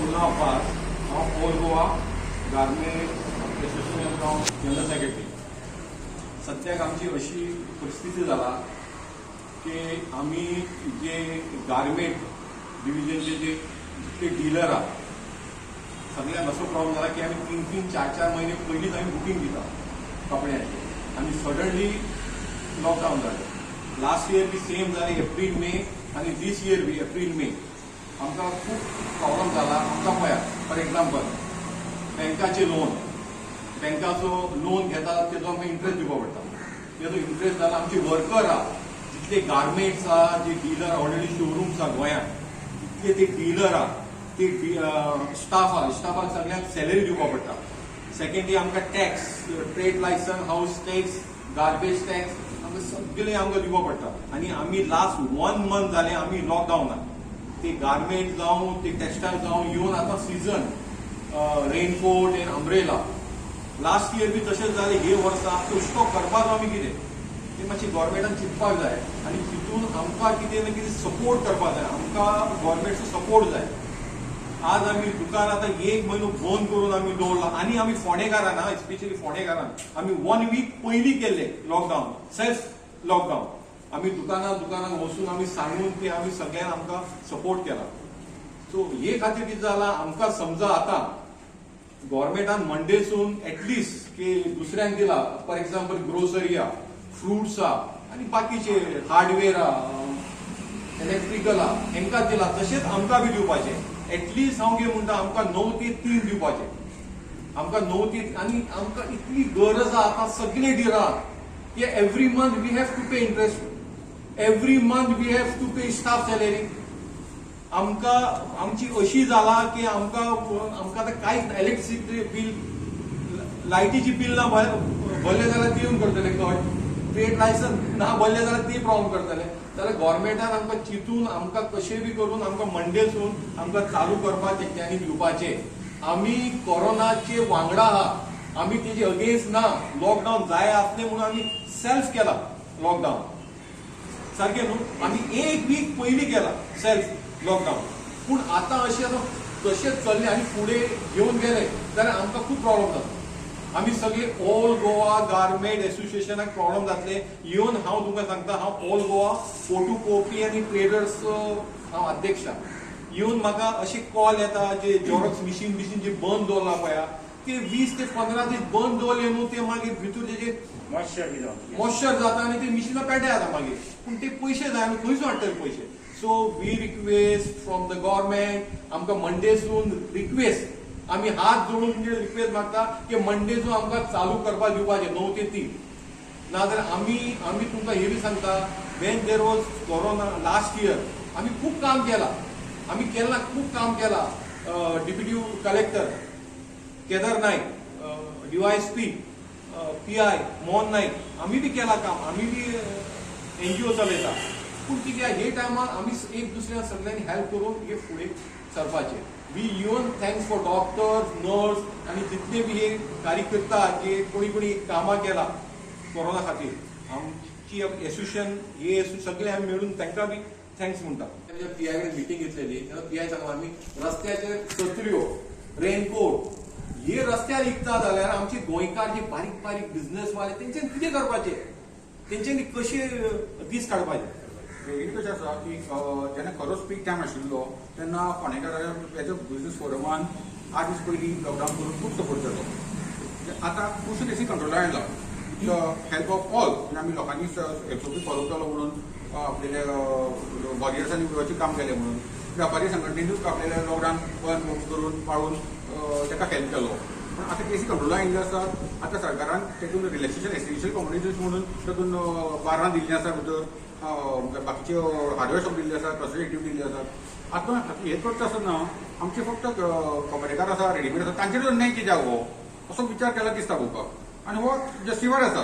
मुन्ना अब्बास. हांव all Goa garment एसोसिएशनाचो हांव general secretary. सद्याक आमची अशी परिस्थिती जाला की आमी जे गार्मेंट डिविजनचे जे जितले डिलर आहा, सगळ्यांक असो प्रॉब्लम जाला की आमी तीन तीन, चार चार म्हयने पयलींच आमी बुकींग दिता कपड्यांचे आनी सडनली लॉकडावन जालें. लास्ट इयर बी सेम जालें, एप्रील मे, आनी दीस इयर बी एप्रील मे. आमकां खूब प्रॉब्लम जाला. आमकां पळयात, फॉर एक्झाम्पल, बँकाचे लोन, बँकाचो लोन घेता, तेजो आमकां इंट्रस्ट दिवपा पडटा. तेजो इंट्रस्ट जाला. आमचे वर्कर आहा, जितले गार्मेंट्स आहा, जे डिलर ऑलरेडी शोरूम्स आहा गोंयांत, तितले ते डिलर आहा, ते स्टाफ आहा, स्टाफाक सगळ्यांक सॅलरी दिवपा पडटा. सेकंडली, आमकां tax, trade licence, house tax, garbage tax, आमकां सगळें आमकां दिवपा पडटा. आनी आमी लास्ट वन मंथ जाले आमी लॉकडावनान. ते गार्मेंट जावं, ते टेक्सटायल जावं, येवन आतां season raincoat and umbrella. Last year बी तशेंच जालें. हे वर्सा आमकां हुस्को करपाचो आमी कितें तें मातशें गव्हर्मेंटान चिंतपाक जाय आनी तितून आमकां कितें ना कितें सपोर्ट करपाक जाय. आमकां गव्हर्मेंटचो सपोर्ट जाय. आज आमी दुकान आतां एक म्हयनो बंद करून आमी दवरला आनी आमी फोंडेकारान, स्पेशली फोंडेकारान, आमी वन वीक पयलीं केल्ले लॉकडावन, सेल्फ लॉकडावन. आमी दुकानां दुकानां वचून आमी सांगून ते आमी सगळ्यांक आमकां सपोर्ट केला. सो हे खातीर कितें जालां, आमकां समजा आतां गव्हर्मेंटान मंडेसून एटलिस्ट की दुसऱ्यांक दिला, फॉर एक्झाम्पल ग्रोसरी आहा, फ्रुट्स आहा आनी बाकीचे हार्डवेअर आहा, इलेक्ट्रिकल आहा, हेंकां दिला, तशेंच आमकां बी दिवपाचें. एटलिस्ट हांव कितें म्हणटा, आमकां 9 ते 3 दिवपाचें, आमकां 9 ते. आनी आमकां इतली गरज आहा आतां सगळे डिलरांक की every month we have to pay interest, every month we have to pay staff salary. आमकां आमची अशी जाला की आमकां आमकां आतां कांयच, इलेक्ट्रिसिटी बील, लायटीची बील ना भरले जाल्यार ती येवन करतले कट, ट्रेड लायसन्स ना भरले जाल्यार ती प्रॉब्लम करतले. जाल्यार गव्हर्मेंटान आमकां चिंतून आमकां कशें बी करून आमकां मंडेसून आमकां चालू करपाक तेंच्यांनी दिवपाचें. आमी कोरोनाचे वांगडा आहा, आमी तेजे अगेन्स्ट ना. लॉकडावन जाय आसलें म्हणून आमी सेल्फ केला लॉकडावन, सारकें न्हू? आमी एक वीक पयलीं केला सेल्फ लॉकडावन. पूण आतां अशें आतां तशेंच चल्लें आनी फुडें घेवन गेले जाल्यार आमकां खूब प्रॉब्लम जाता. आमी सगळे ऑल गोवा गार्मेंट एसोसिएशनाक प्रॉब्लम जातले. येवन हांव तुमकां सांगता, हांव ऑल गोवा फोटो कॉपी आनी ट्रेडर्स हांव अध्यक्ष. येवन म्हाका अशे कॉल येता, जे झेरॉक्स मिशीन बिशीन जे बंद दवरला पळया, ते 20 ते 15 दीस बंद दवरले न्हू, ते मागीर भितर तेजे मॉइश्चर बी जावन मॉइश्चर जाता आनी ते मिशिनां पेड्ड्यार जाता मागीर. पूण ते पयशे जाय, आमी खंयसून हाडटले पयशे? So we request from the government, आमकां मंडेसून रिक्वेस्ट, आमी हात जोडून रिक्वेस्ट मागता की मंडेसून आमकां चालू करपाक दिवपाचें 9 ते 3. नाजाल्यार आमी तुमकां हे बी सांगता, when there was corona last year, आमी खूब काम केलां, आमी केन्ना खूब काम केलां. Deputy collector Kedar Naik, DySP, PI Mohan Naik, आमी बी केलां काम. आमी बी एनजीओ चलयता. पूण कितें, हे टायमार आमी एक दुसऱ्या सगळ्यांनी हेल्प करून हे फुडें सरपाचें. We even thanks for doctor, nurse आनी जितले बी हे कार्यकर्ता जे कोणी कोणी कामां केला कोरोना खातीर, आमची एसोसिएशन हे सगळे आमी मेळून तांकां बी thanks म्हणटा. पीआय कडेन मिटींग घेतलेली तेन्ना पीआय सांगला, आमी रस्त्याचेर सत्र्यो, रेनकोट हे रस्त्यार विकता जाल्यार आमचे गोंयकार जे बारीक बारीक बिझनेसवाले, तेंच्यानी कितें करपाचें? तेंच्यांनी कशे दीस काडपाचे? हें कशें आसा की जेन्ना खरोच पीक टायम आशिल्लो तेन्ना फोंडेकाराच्या एज अ बिझनेस फोरमान 8 दीस पयलीं लॉकडावन करून खूब सपोर्ट केलो. आतां खुबशे केसी कंट्रोलार आयला with the help of all. म्हणजे आमी लोकांनी एसओपी फॉलो केलो म्हणून, आपलेले वॉरियर्सांनी वेवस्थीत काम केलें म्हणून, व्यापारी संघटनेनूच आपलेले लॉकडावन बंद करून पाळून ताका हेल्प केलो. पूण आतां केसी कंट्रोलार आयिल्ल्यो आसात. आतां सरकारान तेतून रिलॅक्सेशन एसेन्शियल कमोडिटीज म्हणून तातूंत बारां दिल्लीं आसा, भितर बाकीचे हार्डवेअर शॉप दिल्ले आसात, प्रिझर्वेटीव दिल्ले आसात. आतां हें करता आसतना आमचे फक्त कपडेकार आसा, रेडीमेड आसा, तांचेर अन्याय कित्याक हो, असो विचार केला दिसता पळोवपाक आनी हो जस्टिफायड आसा.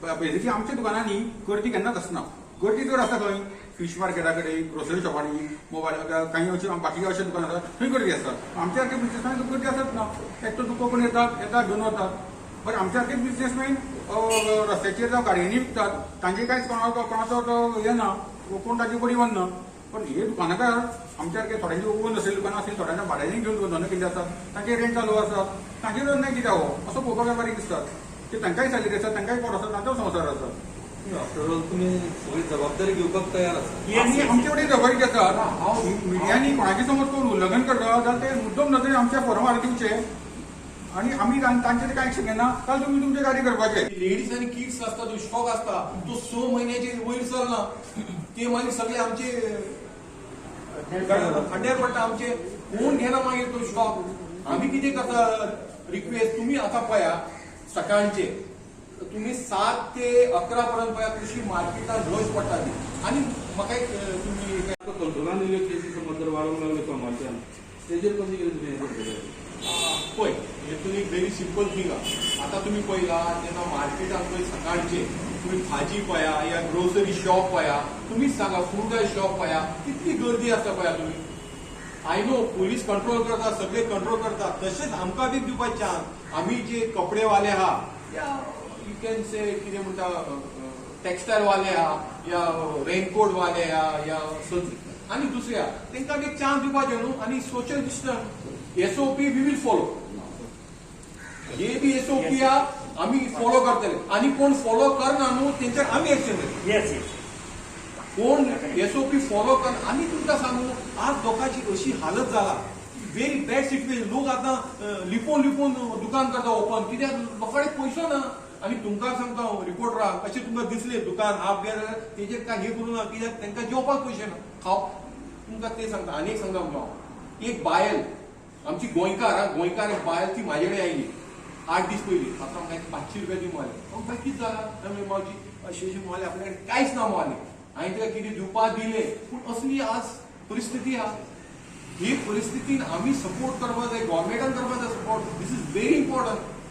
कारण बेजिकली आमच्या दुकानांनी गर्दी केन्नाच आसना. गर्दी चड आसता खंय? फीश मार्केटा कडेन, ग्रोसरी शॉपांनी, मोबायल काही अशे बाकी अशे दुकान आसा, थंय गर्दी आसता. आमच्या सारके बिझनेसमॅन गर्दी आसत ना. एकटो दुको कोण येतात, येतात, घेवन वतात. बरें, आमच्या सारके बिझनेसमॅन रस्त्याचेर जावं गाडयांनी विकतात, तांचे कांयच कोणाचो कोणाचो तो हे ना, कोण ताची बडी वचना. पण हे दुकानाकार आमच्या सारखे थोड्यांची ओन आसलेली दुकानां आसली, थोड्यांना भाड्याने घेवन धंदो केल्ले आसात, तांचे रेंट चालू आसात, तांचेर अन्याय कित्याक हो असो पळोवपाक बारीक दिसतात की तांकांय सॅलरी आसा, तांकांय पोट आसा, तांचो संवसार आसा. आफ्टर ऑल तुमी सगळी जबाबदारी घेवपाक तयार आसा. आमी आमचे कडेन जबाबदारी आसा. हांव मिडियांनी कोणाची समज कोण उल्लंघन करता जाल्यार ते मुद्दम नदरेन आमच्या फोरमार दिवचे आणि आमी तांचेर कांय एक्शन घेना जाल्यार तुमी तुमचें कार्य करपाचें. लेडीज आनी किड्स आसता, तो शॉक आसता, तो 6 म्हयन्याचे वयर चलना, ते मागीर सगळे आमचे खड्ड्यार पडटा. आमचे कोण घेना मागीर तो शॉक. आमी कितें करता, रिक्वेस्ट, तुमी आतां पळया, सकाळचे तुमी 7 ते 11 पर्यंत पळया कशी मार्केटान रश पडटा ती. आनी म्हाका एक तुमी आतां कंट्रोलान येयल्यो केसी समज जर वाडूंक लागल्यो सोमारच्यान, तेजेर कशें कितें तुमी हें करतले? पळय, हेतून एक व्हेरी सिंपल थींग आहा. आतां तुमी पळयला जेन्ना मार्केटान पळय सकाळचे तुमी भाजी पळया या ग्रोसरी शॉप पळया, तुमीच सांगा, फ्रुटा शॉप पळया, कितली गर्दी आसता पळया तुमी. I know police control करता, सगळे कंट्रोल करता, तशेंच आमकां बी दिवपाक चान्स. आमी जे कपडेवाले आहा या you can से कितें म्हणटा, टेक्सटायल वाले आहा या रेनकोट वाले आहा या आनी दुसरे आहा, तांकां बी चान्स दिवपाचें न्हू. आनी social distance SOP we will follow. Hey B SOP आहा, आमी फॉलो करतले आनी कोण फॉलो करना न्हू, तेंचेर आमी एक्शन घेतले. येस येस कोण एसओपी फॉलो कर. आनी तुमकां सांगू, आज लोकांची अशी हालत जाला, व्हेरी बॅड सिच्युएशन. लोक आतां लिपोवन लिपोवन दुकान करता ओपन, कित्याक लोकां कडेन पयसो ना. आनी तुमकां सांगता हांव रिपोर्टराक, अशें तुमकां दिसले दुकान हाफ बी जाल्यार तेजेर काय हें करूं ना, कित्याक तांकां जेवपाक पयशे ना खाव. तुमकां ते सांगता. आनी एक सांगता तुमकां हांव, एक बायल आमची गोंयकार हा, गोंयकार एक बायल, ती म्हाजे कडेन आयली 8 दीस पयलीं. आतां म्हाका एक 500 रुपया दी मारले. हांव बाय कितें जालां? मागीर मावशी अशें अशें मारले, आपल्या कडेन कांयच ना मारले. हांवें तिका कितें दिवपाक दिलें. पूण असली आज परिस्थिती आहा. ही परिस्थितीन आमी सपोर्ट करपाक जाय, गव्हर्मेंटान करपाक जाय support. This is very important.